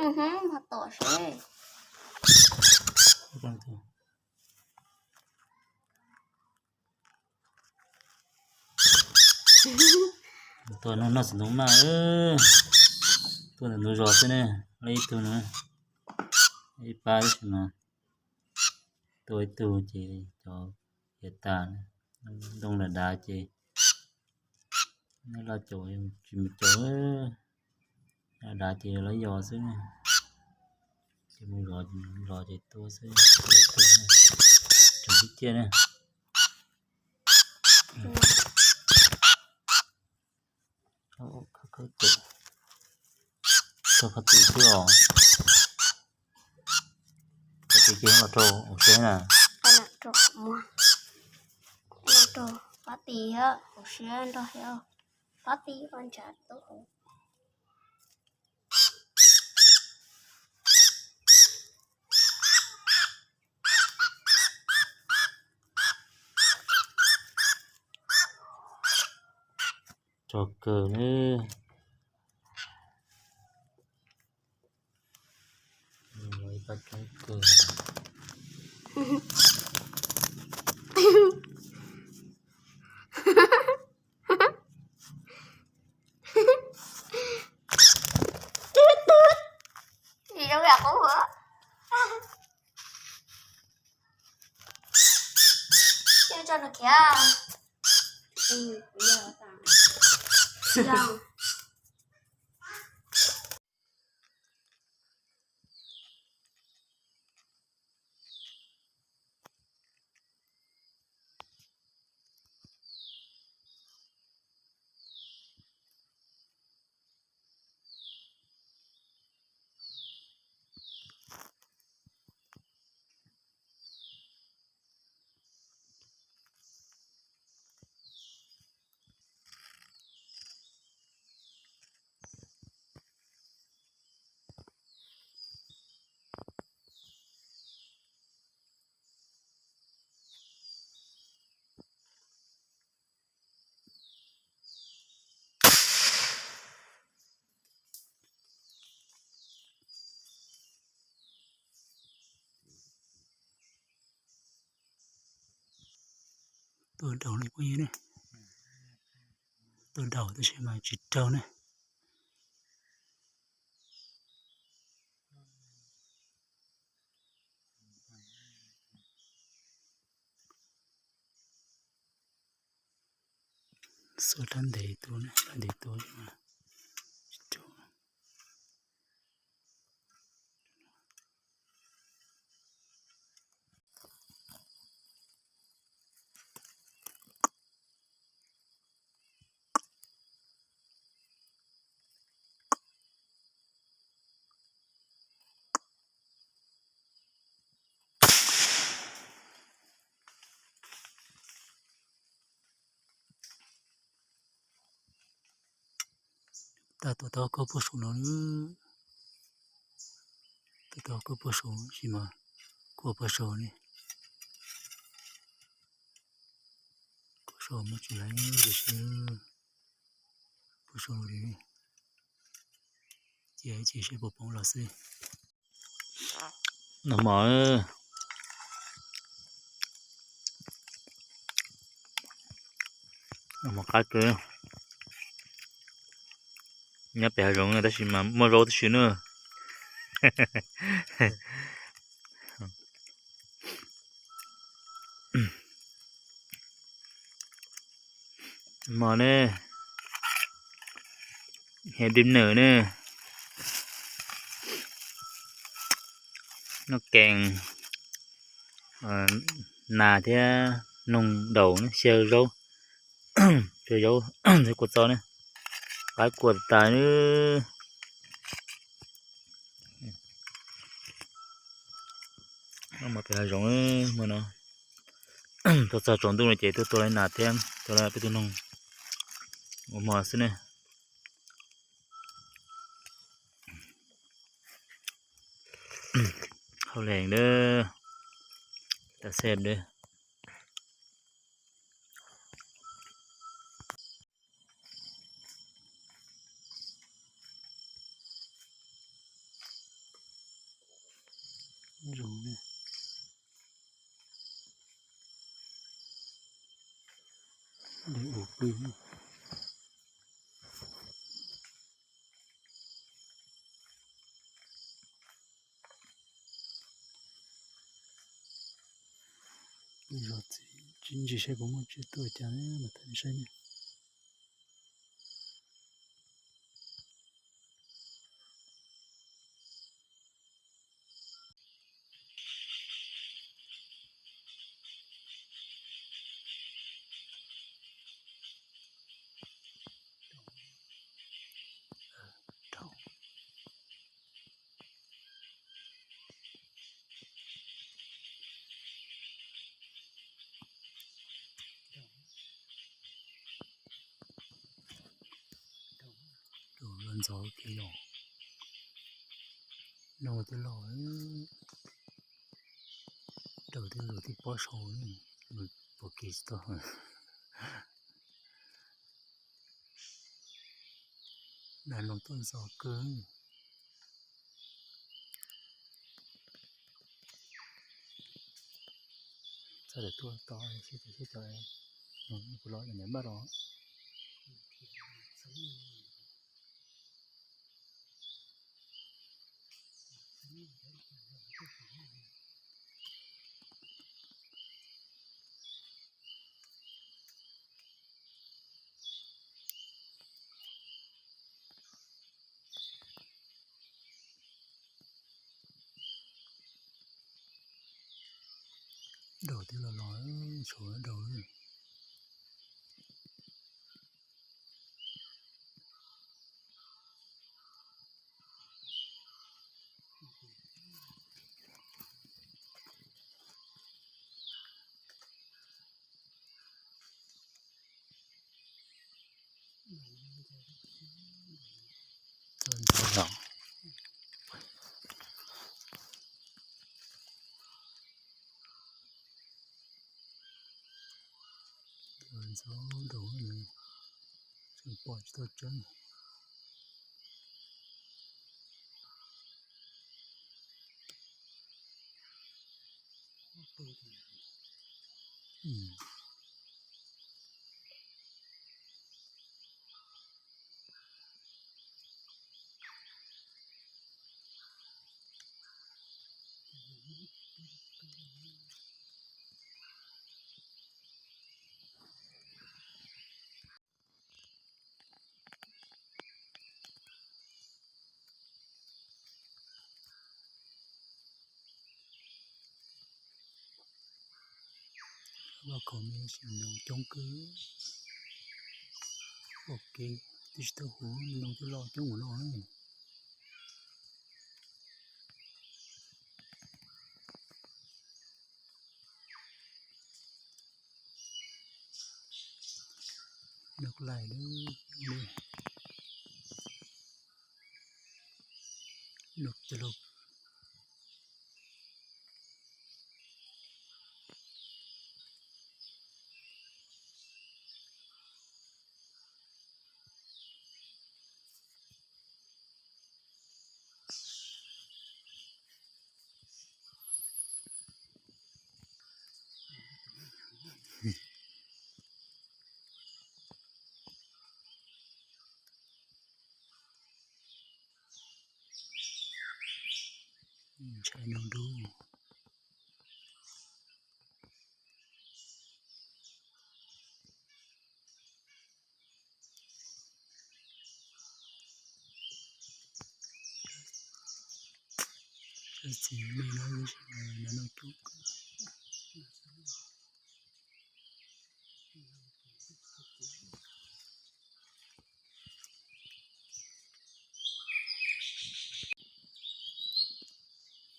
Ho tom seb. Tuaj noj noj txiv ntoo maj, tuaj ntawm ntug zos xwb ne, lawv ib tug no, ib pab tab sis mas tua ib tug ces cov yav tas, ntoo lawm dav ces nej loj caum tsis mus caum, lawm dav ces lawv yos xwb, ces mus zov los ces tua xwb, tua ib tug, tseem tib ciaj ne. Khawb tis xwb os. Khawb tis kiag los rau hauv siab na. Pob tis, pob tis nrog pob tis ua ntshav tub. Tso kawg ne. Ib pab coob kawg. Zoo yam qub. Cho nws khiav. Tuaj daus li phooj ywg ne. Tuaj daus tab sis mas tsis raug ne. Xuas rab ntev tua, rab ntev tua. Tag tuaj tau koj puag saum no, tuaj tau koj puag saum sis mas koj puag saum ne. Koj saum muaj tsis laiv ib si, puag saum li, cia cia seb puas poob los xwb. Noj mov, noj mov qab kawg. Nyob pem hav zoov tab sis mas muaj zaub tib si na. Mov ne, hais dib nawm ne, noj kees, nas thiab noog daus ne, xyaw zaub, xyaw zaub thiab kua txob ne, qaib kua tas ne. Noj mov pem hav zoov, tuaj txog tsaus ntuj no ces tuaj tua li nas thiab tua li peb tug noog ua hmo xwb ne. Hauj lwm dab, tas xeb dab. pw. Zov txiv tsis ntsis saib puas muaj tsiaj tuaj cas mas thaij saib ne. Rau los ntxov kiag los, no twb los, rau twb los twb pob sau, pom kev tsis tau. Nas no tuaj ntxov kawg. Txog lawm tuaj tod seb cov, seb cov, kuv los ntawm npaj los. Daus twb los los, tshuav daus. Ntxov daus, tseem pom tsis tau tseeb. Vaj khaum me sim no coob kawg, ua kev twb tsis tau huv, me no twb loj coob ua luaj. Noj laij, noj coj los. Ntshai no dub. Txiv me no, no no cub.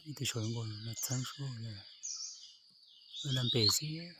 Ib tug saum nkaus no txheeb suab, lam npem xwb.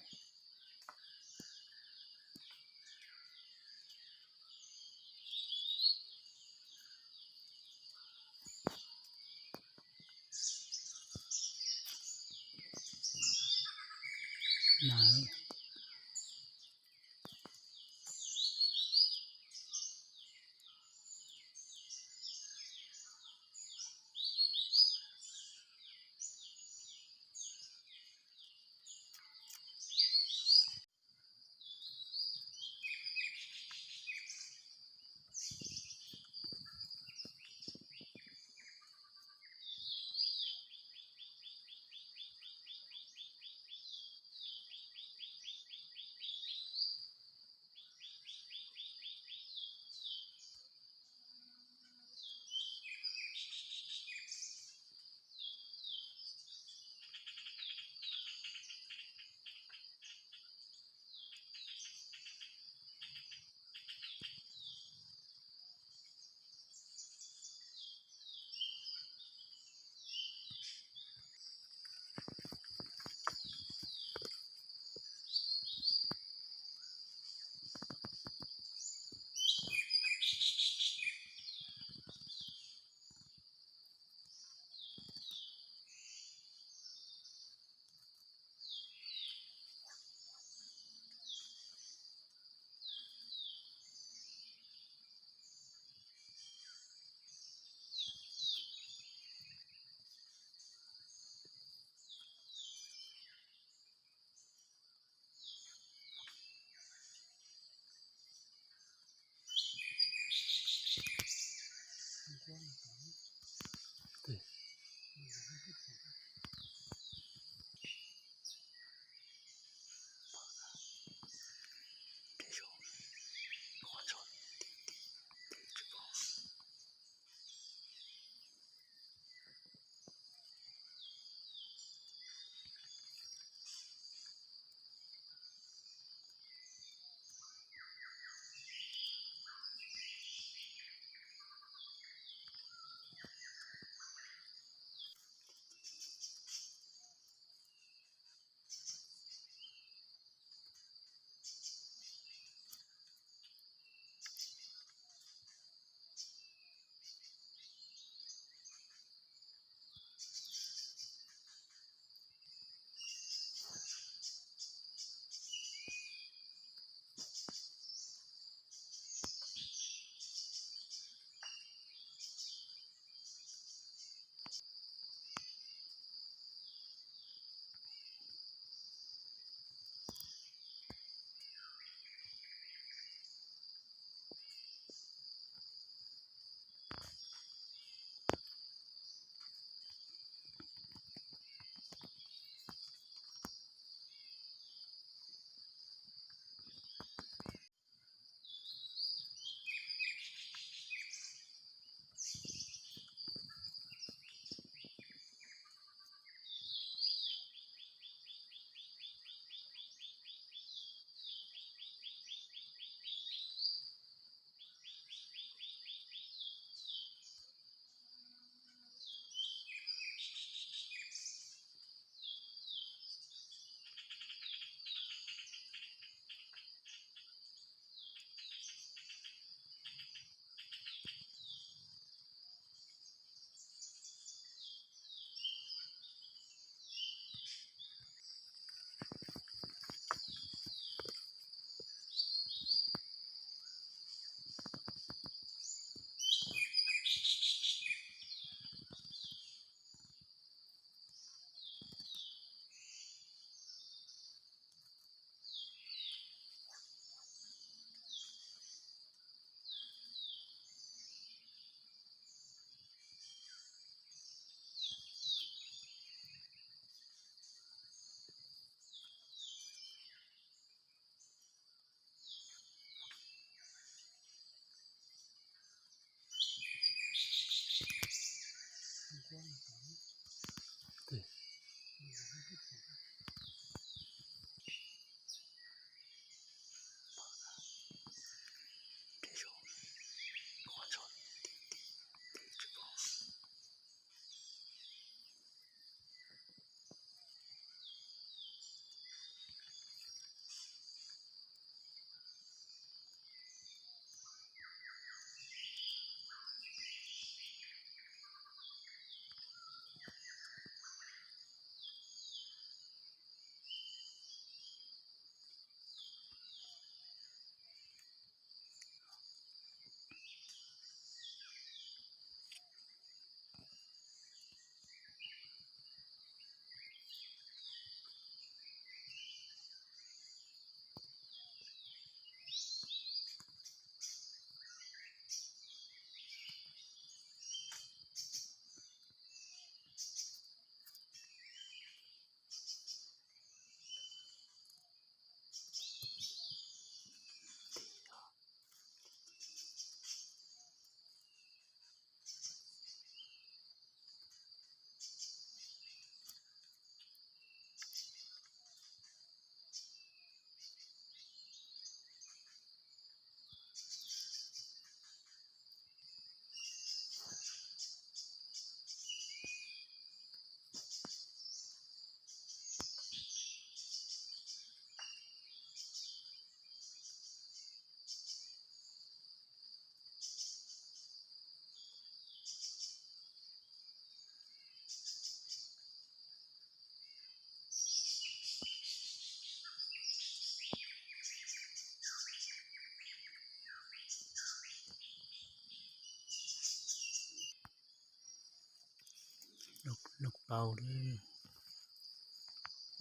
Noj paub li,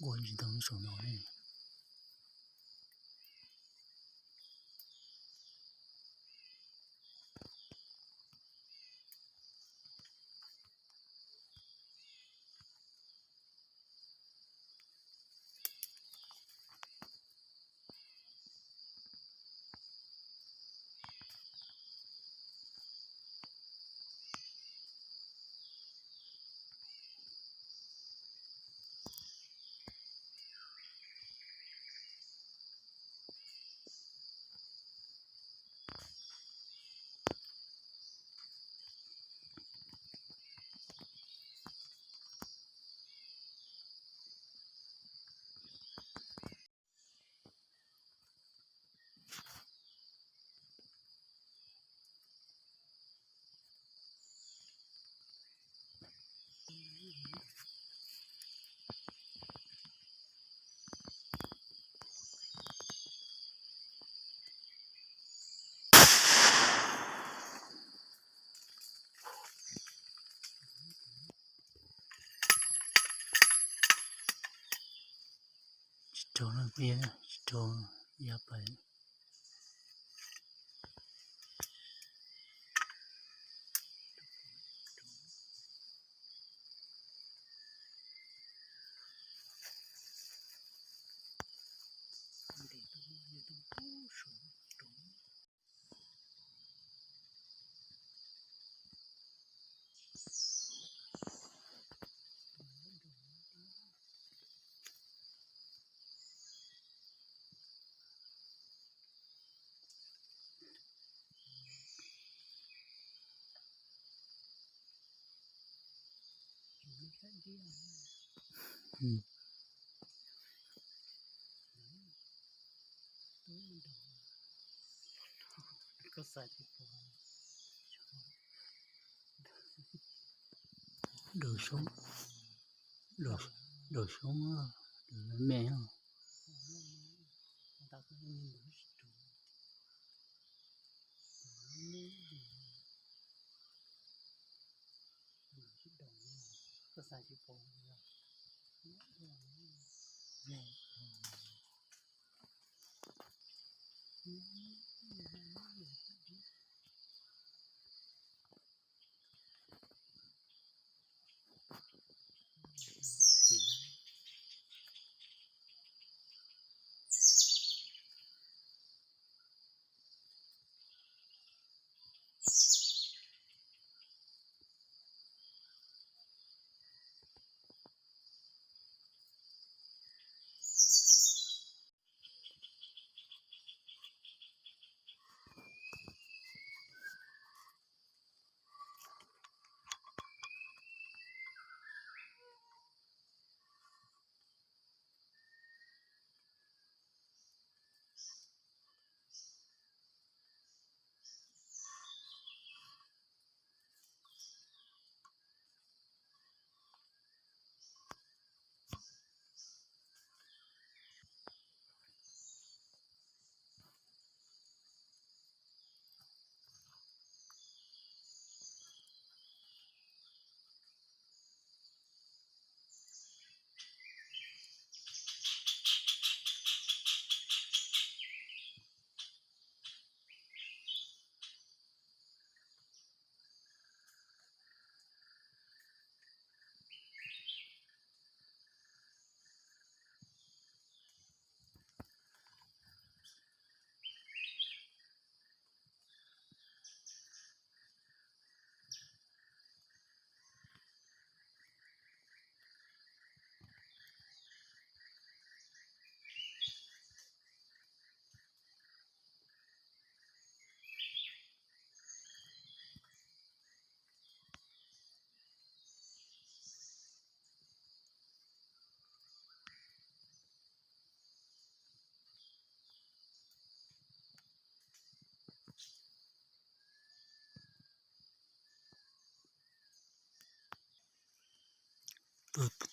ua ntsis ntoo saum no ne. Tsis raug, tsis raug ya pais. Daus xyoob, daus xyoob, daus me.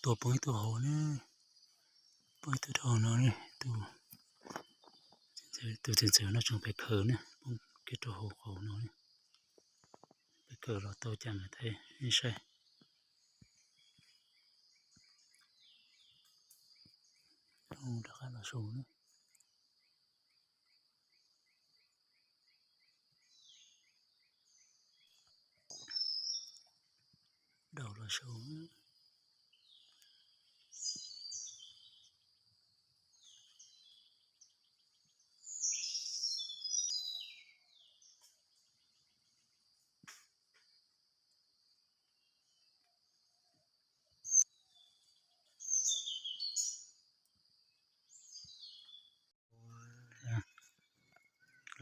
Tua poob ib tug hauv ne, poob ib tug rau hauv no ne, tus txiv ntxawm no tseem pais khaws ne, poob kiag rau hauv qhov no ne, pais khaws los tau cas mas thiaj saib. Rov qab los su na. Daus los su.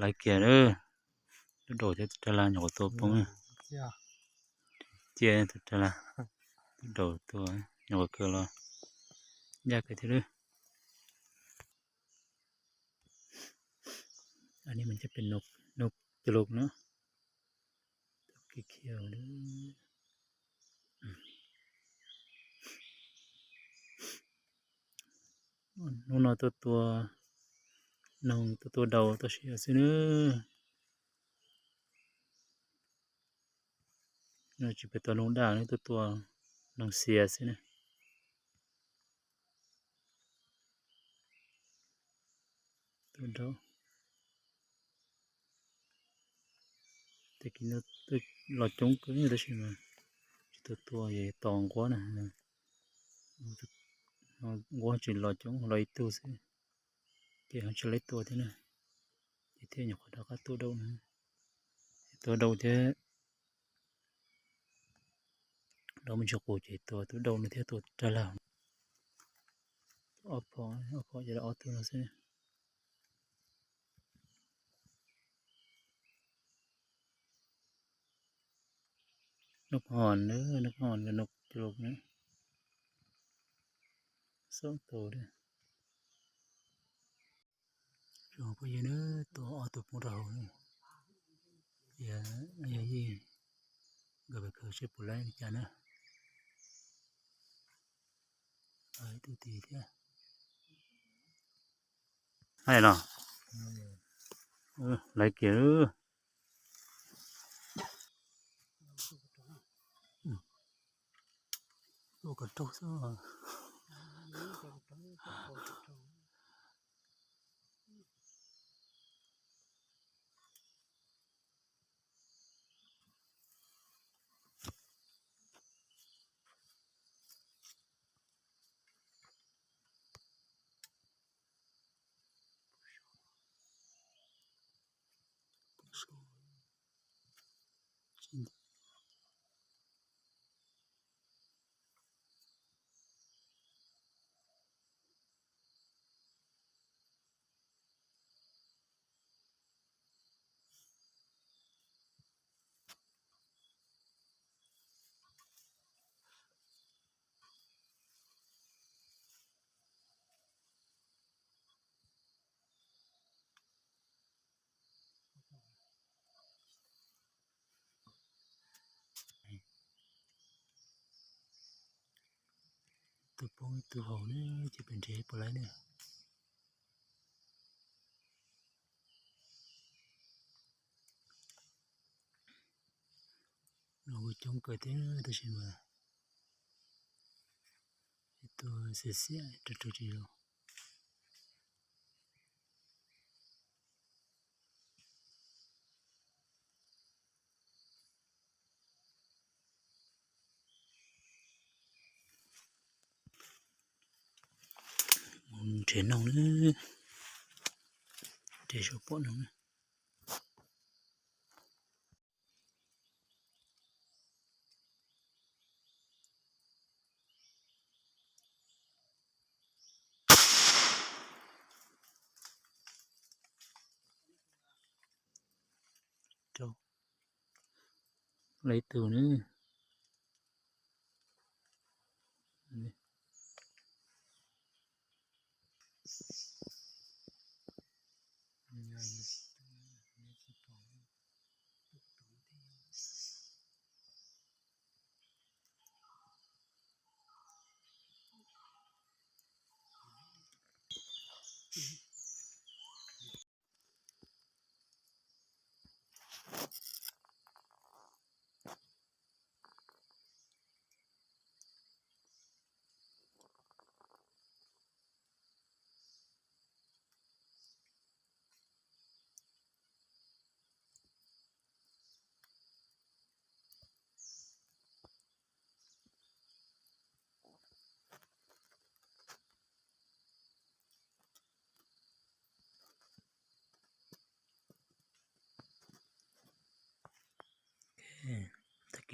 Laiv kiag lawm. Lub daus thiab tus raj laj nyuam qhuav tua poob. Cia tus raj laj, tus daus tua nyuam qhuav kawg los ncaj kawg thiab lawm. Anv ni mas coj pem nug clov na. Hnub no tuaj tua noog, tuaj tua daus tau siav xwb nawb. No tsis pais tua noog daj, tuaj tua noog xiav xwb na. Tua daus. Tag kis no los coob kawg tab sis mas tsis tau tua, yog tos nquab na. Nquab tsis los coob, los ib tug xwb, ces ho tsis laib tua thiab na. Ces thiaj nyuam qhuav rov qab tua daus na. Tua daus thiab, daus me ntsis qus ces tua tus daus no thiab tua raj laj. Ob pho, ob pho ces ob tug no xwb. Nub ho na, nub ho na, nub clov na. Xob tus thiab. Tsoom phooj ywg na, tua ob tug poob rau hauv na. Yog yeej nkawd pem khaws seb puas laib li cas na. Ib tug tis thiab. Hais los, laiv kiag. Tua kom raug xwb. Tus poob tus haus na, ces pem nrhiav puas laib na. Los coob kawg thiab tab sis mas ib tug xiav xiav rau rau tsis zoo. Mus nrhiav noog na, nrhiav saum pom noog na. Rau, lawv ib tug na.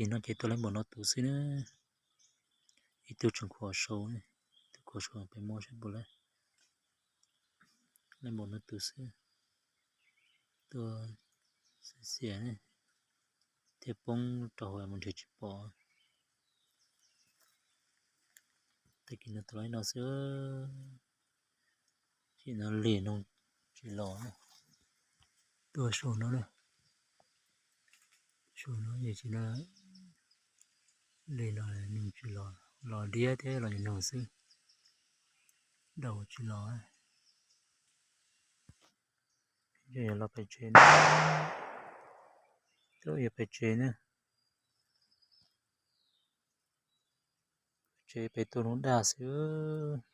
Ces no ces tuaj lawv npaum no tus xwb na. Ib tug tseem khuam sau, tus khuam sau peb muab saib puas lawv, lawv npaum no tus xwb. Tuaj xiav xiav thiab poob rau hauv mus nrhiav tsis pom. Tag kis no tus los ib no xwb. Ces no lig noog tsis los. Tuaj saum no na, saum no ces tsis, lig los noog tsis los, los diab thiab los noog xwb, daus tsis los. Yog los pem tsev, yog pem tsev na, tsev pem tuaj lub daj xwb.